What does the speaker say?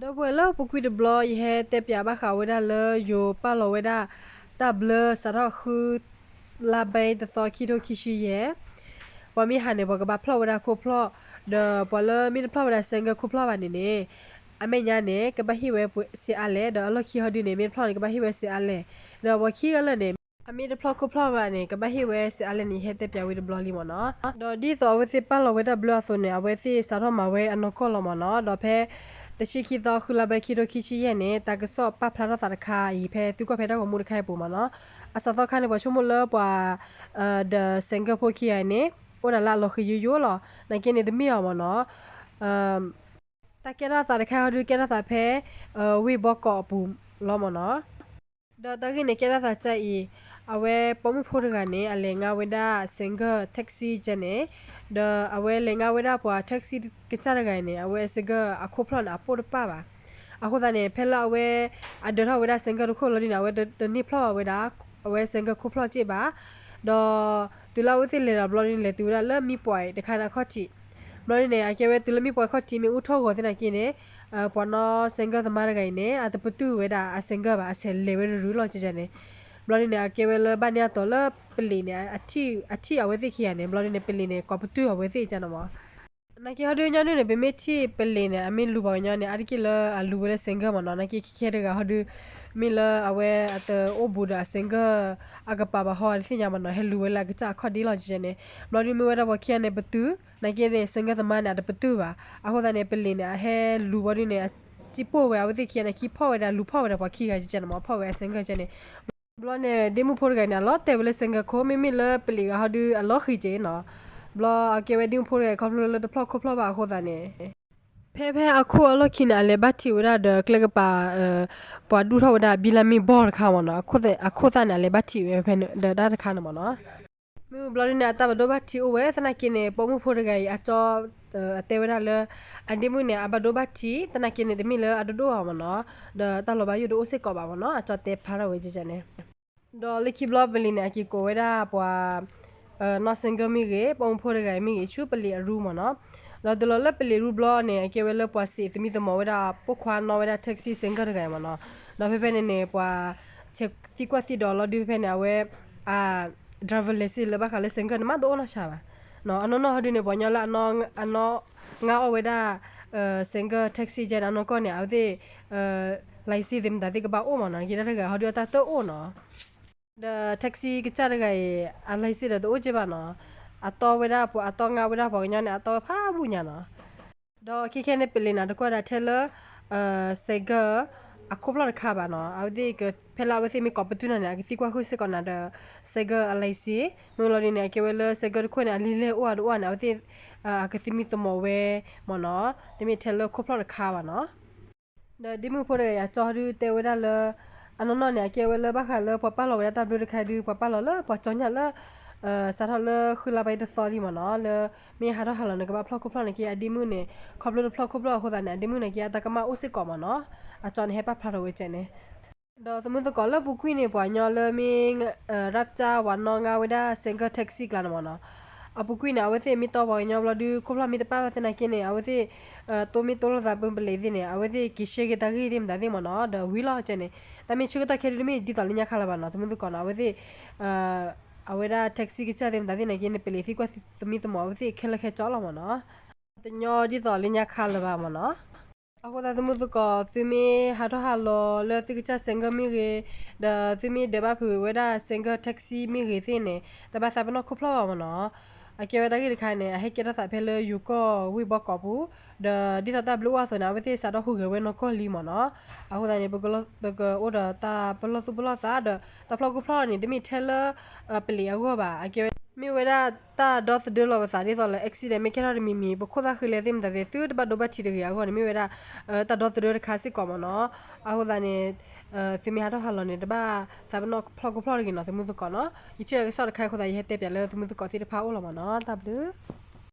ဒီပုၢ်ဝဲၢ်လၢပူၤကွံာ်တဘျီ ယဟဲတဲပၠးဘၣ်ဃးဝဲဒၣ်လၢယိၤပာ်လီၤဝဲဒၣ် တၢ်ဘျၢစးထီၣ်ဃု လါဘဲတသီ ခံထိခံဆံယဲၢ်, ပှၤမ့ၢ်ဟးန့ၣ် ပှၤကဘၣ်ဖျီၣ်ဝဲဒၣ်ခိၣ်ဖျီၣ်, ဒီးပှၤလၢမ့ၢ်တဖျီၣ်ဝဲဒၣ် single ခိၣ်ဖျီၣ်ဘၣ်န့ၣ်န့ၣ် အမဲာ်ညါန့ၣ် ကဘၣ်ဟ့ၣ်ဝဲစ့အါလဲၣ်, ဒီးအလီၢ်ခံဟီဒုန့ၣ် မ့ၢ်တဖျီၣ်န့ၣ် ကဘၣ်ဟ့ၣ်ဝဲစ့အါလဲၣ်, ဒီးပှၤခံဂၤလၢာ်န့ၣ် အမ့ၢ်တဖျီၣ်ခိၣ်ဖျီၣ်ဘၣ်န့ၣ် ကဘၣ်ဟ့ၣ်ဝဲစ့အါလဲၣ်န့ၣ် ယဟဲတဲပၠးဝံၤတဘျီလံမ့ၢ်နီၤ. ဒီးဒ်သိးအဝဲသ့ၣ်ပာ်လီၤဝဲတၢ်ဘျၢအသိးန့ၣ် အဝဲသ့ၣ်စးထီၣ်မၤဝဲအနီၢ်ကီၢ်လီၤမ့ၢ်နီၤ. ဒီးဖဲ တဆံခံသီ ဃုလါဘဲ ခံထိခံဆံယဲၢ်န့ၣ် တၢ်ကစီၣ်ပာ်ဖျါထီၣ်သးတခါအံၤ ဖဲသုကွၢ်ဖဲတၢ်ဂီၤမူတခါအံၤပူၤမ့ၢ်နီၤ. အစးသီခါန့ၣ် ပှၤဆိကမိၣ်လၢပှၤ ဒီး single ဖိခံဂၤအံၤန့ၣ် အိၣ်ဒၣ်လၢအလီၤဃံယိယိလီၤ. နာ်က့န့ၣ် တမ့ၢ်အီၤမ့ၢ်နီၤ. တၢ်ကဲထီၣ်သးတခါဟီဒု ကဲထီၣ်သးဖဲ ဝ့ၢ်ဘီကီးအပူၤလီၤမ့ၢ်နီၤ. ဒီးတၢ်ဂ့ၢ်န့ၣ် ကဲထီၣ်သးကၢ်အံၤ အဝဲပိာ်မုၣ်ဖိတဂၤန့ၣ် အလဲၤငါဝဲဒၣ် single taxi ကဲန့ၣ်, ဒီးအဝဲလဲၤငါဝဲဒၣ်ပှၤ taxi ကစၢ်တဂၤအံၤန့ၣ် အဝဲ single အခိၣ်ဖျီၣ်န့ၣ် အပိၢ်တပၣ်ဘၣ်. အဃိသတးန့ၣ် ဖဲလၢအဝဲ အဒၢးထီၣ်ဝဲဒၣ် single တခိၣ်လီၤဒုန့ၣ် အဝဲတန့ၢ်ဖျီၣ်ဘၣ်ဝဲဒၣ် အဝဲ single ခိၣ်ဖျီၣ်စ့ၢ်ဘၣ်. ဒီးတုၤလၢအဝဲသ့ၣ်လဲၤဒီးဘျီဒုန့ၣ် လဲၤတုၤဝဲဒၣ်လၢမံပှဲၤတခါန့ၣ်အခီၣ်ထံး. ဘျီဒုန့ၣ် အကဲဝဲတုၤလၢမံပှဲၤခီၣ်ထံး မ့ၢ်အိၣ်ထီၣ်ဂီၤသ့ၣ်နာ်က့န့ၣ် ပှၤနီၢ် single သမားတဂၤအံၤန့ၣ် အတပတုာ်ဝဲဒၣ်အ single ဘၣ် အဆဲးလဲၤဝဲတရူးလီၤကဲန့ၣ်. ဘျီဒုန့ၣ် အကဲဝဲလၢဘၣ်န့ၢ်အတီၤလၢပလံးန့ၣ် အထံၣ်အဝဲသ့ၣ်ခံဂၤန့ၣ် ဘျီဒုန့ၣ် ပလံးန့ၣ် ကိးပတုာ်အဝဲသ့ၣ်ကဲန့ၣ်မ့ၢ် နာ်က့ဟီဒုညီနုၢ်န့ၣ် ပမ့ၢ်ထံၣ်ပလံးန့ၣ် အမ့ၢ်လူၤပှၤကညီန့ၣ် အါတက့ၢ်လၢအလူၤဝဲလၢ single မ့ၢ်နီၤ. နာ်က့ခဲခဲတဂၤဟီဒု မ့ၢ်လၢအဝဲအတအိၣ်ဘူးဒီးအ single အကပၤဘၣ်ဟီတသ့ၣ်ညါမ့ၢ်နီၤ ဟဲလူၤဝဲလၢအကစၢ်အခီၣ်ဒ့လီၤကဲန့ၣ်. ဘျီဒုမ့ၢ်ဝဲဒၣ်ပှၤခံဂၤန့ၣ်ပတုာ် နာ်က့န့ၣ် single သမားန့ၣ် အတပတုာ်ဘၣ်. အဃိသတးန့ၣ် ပလံးန့ၣ် အဟဲလူၤဘျီဒုန့ၣ် အစံၣ်ပိၢ်ဝဲအဝဲသ့ၣ်ခံဂၤန့ၣ် ခံဖီၣ်ဝဲဒၣ် လူၤဖီၣ်ဝဲဒၣ်ပှၤခံဂၤကဲန့ၣ်မ့ၢ် ဖီၣ်ဝဲအ single ကဲန့ၣ် ဘျီန့ၣ် ဒ့မုၣ်ဖိတဂၤန့ၣ် အလီၤတဲာ်ဝဲလၢ single ခိၣ် မ့မ့ၢ်လၢပလံးဂၤဟီဒု အလီၤဃံၤကဲနီၤ. ဘျီအကဲဝဲဒ့မုၣ်ဖိတဂၤခီဖျိလၢတဖျီၣ်ခိၣ်ဖျီၣ်ဘၣ်အဃိသတးန့ၣ် ဖဲဖဲအခိၣ်အလီၢ်ခံန့ၣ် အလဲၤဘၣ်ထံးဝဲဒၣ်ဒီးကျဲကပၤ ပှၤဒူၣ်ထီၣ်ဝဲဒၣ် ဘံလၢမ့ၣ်ဘီၣ်တခါမ့ၢ်နီၤ. အခိၣ်သတးန့ၣ် အလဲၤဘၣ်ထံးဝဲဖဲဒီးတၢ်တခါန့ၣ်မ့ၢ်နီၤ. မ့ၢ်ဘျီဒုန့ၣ် အတၢ်ဘၣ်ဒိဘၣ်ထံးအိၣ်ဝဲသနာ်က့န့ၣ် ပိာ်မုၣ်ဖိတဂၤအံၤ အကၠီ အတဲဝဲဒၣ်လၢ အဒ့မုၣ်န့ၣ် အဘၣ်ဒိဘၣ်ထံး သနာ်က့န့ၣ် တမ့ၢ်လၢအဒိၣ်ဒိၣ်ဘၣ်မ့ၢ်နီၤ. ဒီးတၢ်လီၤဘၣ်ယိၣ်တအိၣ်စ့ၢ်ကီးဘၣ်မ့ၢ်နီၤ. အကၠီတဲဖျါထီၣ်ဝဲကဲန့ၣ် ဒီးလၢခံဘျီပလံးန့ၣ် အက့ၤကိးဝဲဒၣ်ပှၤ နီၢ် single မ့ၢ်ဂ့ၤ ပိာ်မုၣ်ဖိတဂၤအံၤမ့ၢ်ဂ့ၤ ဆူပလံးအရူမ့ၢ်နီၤ. ဒီးတုၤလီၤလၢပလံးရူဘျီန့ၣ် အကဲဝဲလၢပှၤစံးသမံသမိးဝဲဒၣ် ပိာ်ခွါနီၣ်ဝဲဒၣ် taxi single တဂၤအံၤမ့ၢ်နီၤ. ဒီးဖဲဖဲန့ၣ်န့ၣ် ပှၤ ဆဲးသံကွၢ်သံဒိးလီၤဒုးဖဲဖဲန့ၣ် အဝဲ driver license လၢဘၣ်ဃးလၢ single န့ၣ် မ့ၢ်တအိၣ်နီၢ်ဆါဘၣ်. အနီၢ်နီၢ်ဟီဒုန့ၣ် ပှၤကညီလၢအနီၢ် အနီၢ်ငါအီၣ်ဝဲဒၣ် single taxi ကဲန့ၣ် အနီၢ်ကီၢ်န့ၣ် အဝဲသ့ၣ် license သ့ၣ်မတၤသ့ၣ်ကဘၣ်အိၣ်မ့ၢ်နီၤ. ကဲတၢ်တဂၤဟီဒုအတၢ်တအိၣ်နီၤ. ဒီး taxi ကစၢ်တဂၤအံၤ အ license ဒီးတအိၣ်ကဲဘၣ်နီၤ. အတီဝဲဒၣ်ပှၤ အတီငါဝဲဒၣ်ပှၤကညီန့ၣ် အတီဝဲဖးဘူၣ်ညါနီၤ. ဒီးခဲခဲန့ၣ် ပလံးန့ၣ် တကွၢ်ဒၣ်ထဲလၢ single အခိၣ်ဖျီၣ်တခါဘၣ်နီၤ. အဝဲသ့ၣ်က ဖဲလၢအဝဲသ့ၣ်မ့ၢ်ကိးပတုာ်နၤန့ၣ် အကသံကွၢ်ဃုာ်စ့ၢ်ကီးနၤဒီး single အ license မ့ၢ်လီၤဒုန့ၣ် အကဲဝဲလၢ single တခိၣ်န့ၣ် အလံာ်လဲၢ်အိၣ်အါတအိၣ်န့ၣ် အဝဲသ့ၣ် အကသမံသမိးဝဲမ့ၢ်နီၤ. တမ့ၢ်ထဲလၢခိၣ်ဖျီၣ်တခါဘၣ်နီၤ. ဒီးဒ့မုၣ်ဖိတဂၤအံၤ အကၠီဟီဒုတဲဝဲဒၣ်လၢ အနီၢ်နီၢ်န့ၣ် အကဲဝဲလၢဘၣ်ဃးလၢပှၤပာ်လီၤဝဲဒၣ်တၢ်ဘျၢတခါဒု ပှၤပာ်လီၤလၢပှၤကၠီညၣ်လၢ စးထီၣ်လၢဃုလါဘၣ်တသီလံမ့ၢ်နီၤ. လၢမ့ၢ်ဟးထီၣ်ဟးလီၤန့ၣ် ကဘၣ်ဖျီၣ်ခိၣ်ဖျီၣ်န့ၣ်က့ အဒ့မုၣ်န့ၣ် ခီဖျိတဖျီၣ်ခိၣ်ဖျီၣ်အဃိသတးန့ၣ် အဒ့မုၣ်န့ၣ်က့ အတၢ်ကမၣ်အိၣ်စ့ၢ်ကီးမ့ၢ်နီၤ. အကၠီန့ၣ် ဟဲပာ်ဖျါထီၣ်ဝဲကဲန့ၣ် ဒီးသမုသကိးလၢပူၤကွံာ်န့ၣ် ပှၤကညီလၢမ့ၢ် ရၣ်ပၠၣ်ဝၤနီၣ်ငါဝဲဒၣ် single taxi ကျါန့ၣ်မ့ၢ်နီၤ. အပူၤကွံာ်န့ၣ် အဝဲသ့ၣ်မ့ၢ်တီပှၤကညီဘျီဒု ခိၣ်ဖျီၣ်မ့ၢ်တပၣ်ဘၣ်သနာ်က့န့ၣ် အဝဲသ့ၣ် တိမ့ၢ်တိလိာ်သးပူၤပလံးသ့ၣ်န့ၣ် အဝဲသ့ၣ်က့ၤရှဲက့ၤတၢ်ဂ့ၢ်သ့ၣ်မတၤသ့ၣ်မ့ၢ်နီၤ ဒီးဝံၤလီၤကဲန့ၣ် တၢ်မ့ၢ်ဆၢကတီၢ်ခဲဒုတမ့ၢ်ဒ်သိးလၢညါခါလၢၤဘၣ်နီၤ သမုသကိးနီၤ အဝဲသ့ၣ် အဝဲဒၣ် taxi ကစၢ်သ့ၣ်မတၤသ့ၣ်နာ်က့န့ၣ် ပလံးသံကွၢ်သမံသမိးအဝဲသ့ၣ်ခဲလၢာ်ခဲဆ့လီၤမ့ၢ်နီၤ တညီဒ်သိးလၢညါခါလၢၤဘၣ်မ့ၢ်နီၤ အဃိသတးသမုသကိး သုမ့ၢ်ဟးထီၣ်ဟးလီၤလၢသုကစၢ် single မ့ၢ်ဂ့ၤ, ဒီးသုမ့ၢ်ဒၢးဘၣ်ဖုးဝဲဒၣ် single taxi မ့ၢ်ဂ့ၤသ့ၣ်န့ၣ် တဘၣ်သးပ့ၤနီၣ်ခိၣ်ဖျီၣ်ဘၣ်မ့ၢ်နီၤ. အကဲဝဲတၢ်ဂ့ၢ်တခါန့ၣ် အဟဲကဲထီၣ်သးဖဲလၢယိၤကီၢ်ဝ့ၢ်ဘီကီးပူၤ, ဒီးဒ်သိးတၢ်ဘျုးအိၣ်အသိးန့ၣ် အဝဲသ့ၣ်စးထီၣ်ဟူးဂဲၤဝဲနီၢ်ကီၢ်လံမ့ၢ်နီၤ. အဃိသတးန့ၣ် ပကအိၣ်ဒီးတၢ်ပလီၢ်သူၣ်ပလီၢ်သးဒီး တၢ်ဖျီၣ်ခိၣ်ဖျီၣ်န့ၣ် တမ့ၢ်ထဲလၢ ပလံးအဂီၢ်ဘၣ်. အကဲဝဲ မ့ၢ်ဝဲဒၣ်တၢ်ဒီသဒၢလီၤပသးဒ်သိးလၢ accident မ့ၢ်ကဲထီၣ်တမံၤမံၤ ပခိၣ်သၣ်ဃံလဲသ့ၣ်မတၤသ့ၣ် သုတဘၣ်ဒိဘၣ်ထံးတဂ့ၤအဂီၢ်န့ၣ် မ့ၢ်ဝဲဒၣ် တၢ်ဒီသဒၢတခါစ့ၢ်ကီးမ့ၢ်နီၤ. အဃိသတးန့ၣ် သုမ့ၢ်ဟးထီၣ်ဟးလီၤန့ၣ် တဘၣ်သးပ့ၤနီၣ်ဖျီၣ်ခိၣ်ဖျီၣ်တဂ့ၤနီၤ သမုသကိးနီၤ. ယထံၣ်လၢကစီၣ်တခါအဃိသတး ယဟဲတဲပၠးလၢသမုသကိးသ့ၣ်တဖၣ်အအိၣ်လီၤမ့ၢ်နီၤ. တၢ်ဘျုး